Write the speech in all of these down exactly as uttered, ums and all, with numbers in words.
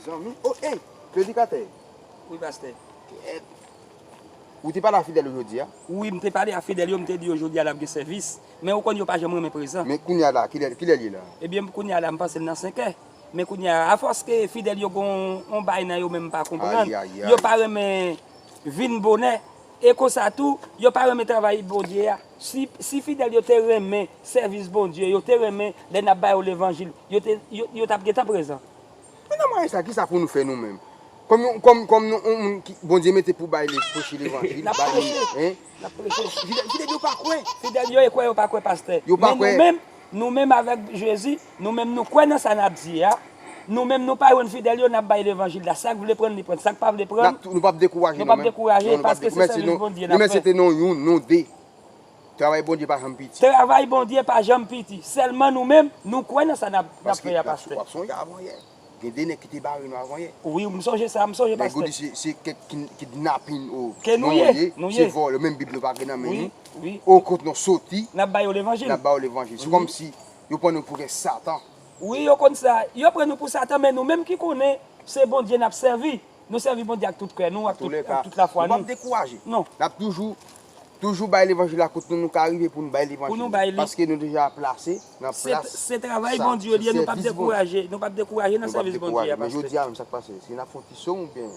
Zanmi, oh, hey, predikatè. Wi, pastè. Eh, ou te pale a fidèl yo jodi a? Wi, m te pale a fidèl yo, m te di yo jodi a n ap gen sèvis. Men ou konn yo pa janm renmen prezan. Men kounye a la, kilè, kilè l ye la? Ebyen, kounye a la, m panse l nan senkè. Men kounye a, afòs ke fidèl yo gon on bay nan yo menm pa konprann, Ayi, ayi, yo ayi. pa renmen vin bonè. E konsa tou, yo pa renmen travay Bondye a. Si, si fidèl yo te renmen sèvis Bondye, yo te renmen lè n ap ba yo levanjil, yo te, yo, yo t ap gentan prezan. Men nan mwayen sa, kisa pou nou fè nou menm? Kòm yon, kòm, kòm nou, yon moun ki Bondye mete pou bay le, preche levanjil, N ap ba nou, preche. Hein? N ap preche. Fidèl, fidèl yo pa kwè. Fidèl yo e kwè, yo pa kwè, pastè. Yo pa Men kwè. nou menm, nou menm avèk Jezi, nou menm nou kwè nan sa n ap di a. Nou menm nou pa jwenn fidèl yo, n ap bay levanjil la. Sa k vle pran, li pran. Sa k pa vle pran, N ap tou, nou p ap dekouraje nou menm. Nou p ap dekouraje, Non, nou p ap paske dekou-, se mèsi, sèvis nou, Bondye n nou ap mèsi fè. te nou youn, nou de. Travay Bondye pa janm piti. Travay Bondye pa janm piti. Sèlman nou menm, nou kwè nan sa n ap, n ap Paske fè a, w ap, pastè. w ap sonje avan yè. Gen de nèg ki te bare nou avan yè. Wi, m sonje sa, m sonje, Nèg yo pastè. di se, se kèk kin-, kidnapin o Ke nou nou ye, ye, nou se ye. vòlè, menm Bib nou pa gen nan men Wi, nou. wi. O kont nou soti, N ap ba yo levanjil. n ap ba yo levanjil. Se Wi. kòmsi yo pran nou pou gen Satan. Wi, yo konn sa. Yo pran nou pou Satan, men nou menm ki konnen se Bondye n ap sèvi. Nou sèvi Bondye ak tout kè nou, ak tout, Antouleka, ak tout lafwa nou p ap nou. dekouraje. Non. N ap toujou, toujou bay levanjil la kot nou, nou ka rive pou nou bay Pou nou levanjil. bay li. Paske nou deja plase nan Se, plas se travay sa, Bondye li ye, nou p ap sèvis Bondye. dekouraje, nou p ap dekouraje nan Nou p ap sèvis Bondye dekouraje. a, Men pastè. jodi a menm, sa k pase? Si n ap fè yon ti song oubyen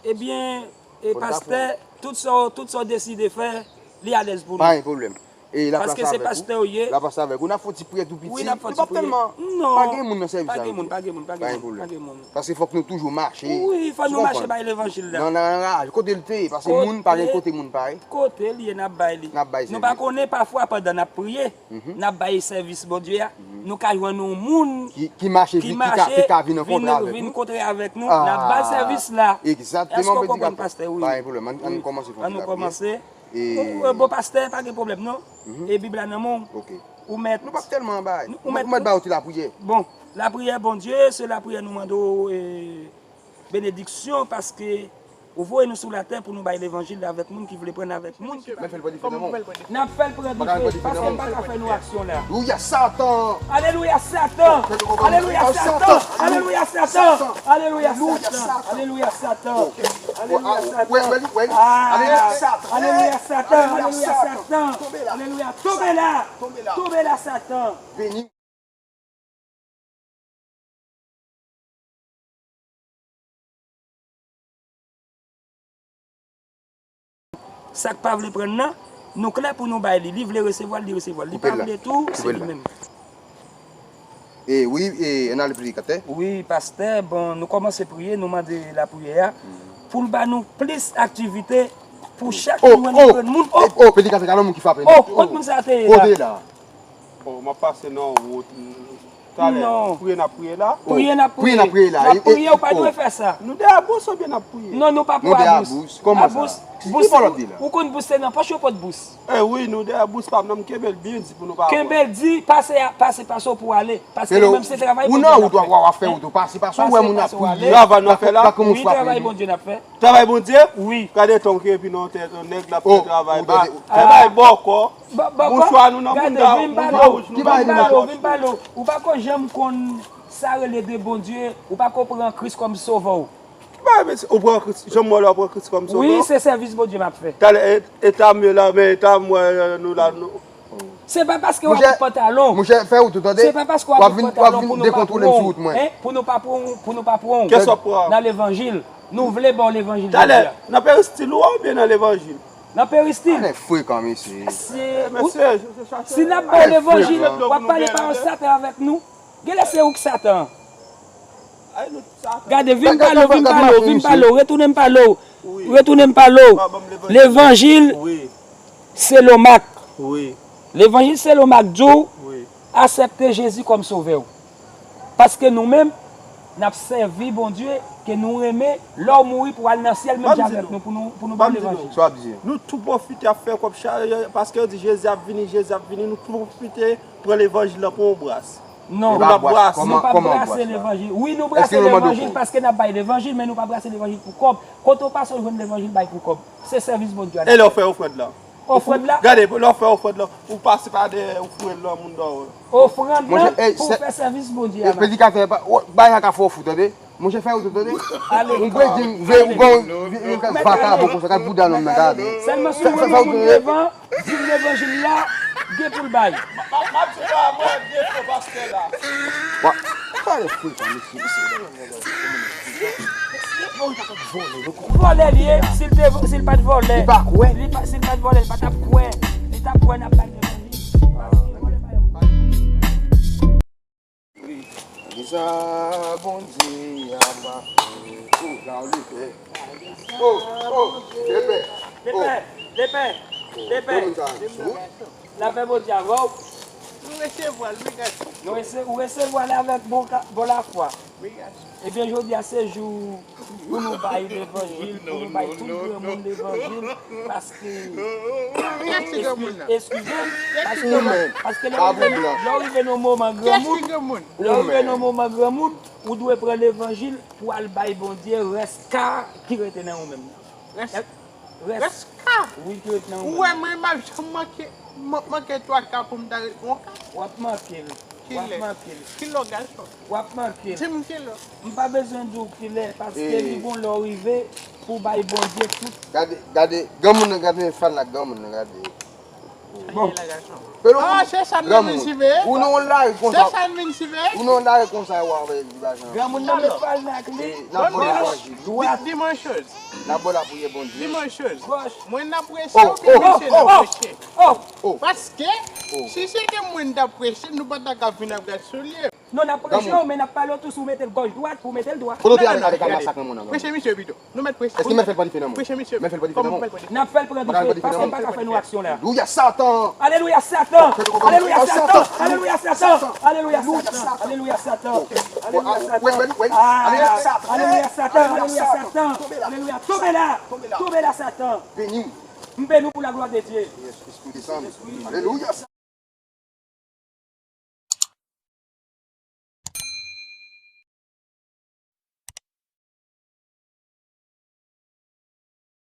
Ebyen, e Fò n ta pastè, fè tout sa, w- tout sa w deside fè, li alèz pou nou. Pa gen pwoblèm. E laplas Paske se avèk pastè ou. w ye. Laplas avèk ou. N ap fè yon ti priyè tou piti. Wi, n ap fè yon ti priyè. Nou p ap tèlman, Non. pa gen moun nan sèvis la, Pa gen moun, pa gen moun, pa gen moun, pa gen moun. Wi, fò nou toujou mache. Wi, fò nou mache bay levanjil la. Nan, nan raj, kote l te ye, paske Kote moun pa gen kote moun pa ye. Kote l ye, n ap bay li. N ap bay Nou pa sèvis. konnen pafwa pandan n ap priye, Mhm. n ap bay sèvis Bondye a, Mhm. nou ka jwenn yon moun Ki, ki mache, ki vin, ki ka, mache, ki ka vin vin, rankontre avèk vin nou. kontre avèk nou, n ap ba l Ah, sèvis la. egzakteman, Èske w konprann, predikatè. pastè? Wi. Pa gen pwoblèm, ann, ann Wi. kòmanse pou Ann nou nou lapriyè. kòmanse. E Bon, bon, pastè, pa gen pwoblèm non. Mhm. E Bib la nan men w. Ok. Ou mèt. Nou p ap tèlman bay. Nou, ou Nou, mèt, ou mèt ba yo ti lapriyè. Bon, lapriyè, Bondye, se lapriyè nou mande w, e, benediksyon, paske ou voye nou sou latè pou nou bay levanjil la avèk moun ki vle pran avèk moun ki pa Mèt fè l pran dife nan men w. N ap fè l pran dife, paske m pa ka fè nou aksyon la. Alelouya, Satan! Alelouya, Satan! Alelouya, Satan! Alelouya, Satan! Alelouya, Satan! Alelouya, Satan! Alelouya, Satan! Alelouya, Satan! Alelouya, Satan! Alelouya, tonbe la! Tonbe la, Satan! Vini. Sa k pa vle pran nan, nou klè pou nou bay li. Li vle resevwa l, li resevwa l. Li pa vle tou, se li menm. E wi, e, ann ale predikatè. Wi, pastè, bon, nou kòmanse priye, nou mande lapriyè a, pou l ba nou plis aktivite, pou chak Oh, moun oh, jwenn moun. Oh, oh, predikatè, gade yon moun ki frape nou. Oh, kot moun sa te ye la? Kote la? Oh, m ap pase nan wout. Talè, Non. priye n ap priye la. Priye n ap Priye n ap priye. priye la. N ap E, e, priye, ou pa oh. dwe fè sa. Nou dèyè bous oubyen n ap priye? Non, nou pa pou Nou dèyè abous. bous. Kòman sa? Abous, Ki bous, bòlòt li la? ou konn bous se nan pòch yo pot bous. Eh wi, nou dèyè bous pa m nan, m kenbe l byen di pou nou pa wè. Kenbe l di, pase a, pase, pase w pou ale. Paske nou menm se travay Ou Bondye nan n ap wout, fè. w ap fè wout, ou pase, pase, ou wè Pase, moun ap pase w ale. priye. Travay nou ap fè la. Wi, travay Bondye n ap fè. Travay Bondye? Wi. Gade ton ki epi nan tèt yon nèg l ap fè Oh, travay ou ba. tande. Travay bòkò. Ba, ba, Mouchwa nou nan Gade, mounda, vin ba mouchwa lo, wouj nou vin ba ba lo, lo. vin ba lo. Ou pa ko janm konn sa rele de Bondye, ou pa ko pran Kris kòm sovè w. Ki bagay, mesye? Ou pran Kris, janm wè lè w pran Kris kòm sovè Wi, w? se sèvis Bondye m ap fè. Talè, e, eta m yo la, men eta m wè, nou la, nou. Se pa paske w ap Monchè, pantalon. monchè, fè wout ou tande. Se pa paske w W ap ap vin, w ap pantalon vin pou nou pa dekontwole m sou pran wout mwen. Hein? Pou nou pa pran, pou nou pa pran Kès w ap pran? nan levanjil. Nou vle ba w levanjil Talè, jodi a. nan peristil ou a oubyen nan levanjil? Nan peristil. Anèk frekan, mesye. Se, Mesye, se, se sa, se si n ap ba w Anèk levanjil, frekan. w ap pale pawòl Satan avèk nou. Genlè se ou k Satan. Ay, nou Satan. Gade, vin Gade, pale w, gade, vin gade pale w, mache, vin mesye. pale w, retounen m pale w. Wi. Retounen m pale w. Ba, ban m levanjil. Levanjil Wi. Selon Mak. Wi. Levanjil Selon Mak di w, Wi. aksepte Jezi kòm sovè w. Paske nou menm, n ap sèvi Bondye ke nou renmen, lè w mouri pou w al nan syèl menm jan avèk nou, pou nou, pou nou ba w levanjil. Sa w ap di? Nou tou pwofite ap fè kòb chaje, paske yo di Jezi ap vini, Jezi ap vini, nou tou pwofite pran levanjil lan pou yon bras. Non. Pou n ap brase. Nou pa brase levanjil. Wi, nou brase levanjil paske n ap bay levanjil, men nou pa brase levanjil pou kòb. Kote w pase w jwenn levanjil bay pou kòb. Se sèvis Bondye a n ap fè. E lè w fè ofrann lan? Ofrann la? Gade, lè w fè ofrann lan, ou pase pa dèyè ofrann lan, moun dèyè w. Ofrann lan pou w fè sèvis Bondye a n ap fè. Predikatè, bagay sa ka fè w fou, tande. Monchè, fè wout ou tande. Ale. Ou vle di m vle ou gon yon kèk vakabon konsa, kèk bouda nonm nan gade. Sèlman si w wè yon moun devan, di l levanjil la gen pou l bay. M ap di w a mwen defo pastè la. Wa, gade frekan mesye. Vòlè l ye, si l te, si l pa t vòlè. Li pa kwè. Li pa, si l pa t vòlè, li pa t ap kwè. Li t ap kwè n ap bay levanjil. Paske vòlè pa yon Kisa Bondye a pa fè? Oh, la, li fè. Oh, oh, lepè. Lepè, lepè, lepè. Lapè Bondye avè w. Nou resevwa l, wi, gason. Nou rese-, ou resevwa l avèk bon ka-, bon lafwa. Wi, gason. Ebyen, jodi a se jou pou nou bay levanjil, pou nou bay tout granmoun levanjil, paske, eskize m, paske lè w rive, lè w rive nan moman granmoun, lè w rive nan moman granmoun, ou dwe pran levanjil pou al bay Bondye rès ka ki rete nan ou menm nan. Rès, rès ka. Wi, ki rete nan ou menm. Ou wè, mwen, m ap janm manke, man-, manke twa ka pou m ta ret yon ka. W ap manke l. W ap manke l. Kilè? Kilè, gason? W ap manke l. Di m kilè. M pa bezwen di w kilè, paske li gon lè w rive pou w bay Bondye tout. Gade, gade, granmoun nan, gade fal la, granmoun nan, gade. Bon. Pelo, ah, se sa n vin siveye. Ou nan yon lari konsa. Se sa n vin siveye. Ou nan yon lari konsa, w ap di bagay. Granmoun nan met fal nan ak li. N ap voye levanjil. Dwat. Di, di mwen choz. N ap voye la priye Bondye. Di mwen choz. Mwen n ap preche oubyen misye n ap preche? Oh, oh, oh, oh. Paske, si se te mwen t ap preche, nou pa ta ka vin ap gad sou lye. Non, n ap preche w, men n ap pale w tou si w mete l gòch dwat, pou w mete l dwat. Kote w te ale avèk amasakman moun nan? Preche misye pito. Nou mèt preche. Èske mèt fè l pran dife nan men w? Preche misye. Mèt fè l pran dife nan men w? N ap fè l pran dife, paske m pa ka fè nou aksyon la. Alelouya, Satan! Alelouya, Satan! Alelouya, Satan! Alelouya, Satan! Alelouya, Satan! Alelouya, Satan! Alelouya, Satan! Alelouya, Satan! Alelouya, Satan! Alelouya, Satan! Alelouya, tonbe la! Tonbe la, Satan! Beni w. M beni w pou la glwa de Dye. Alelouya.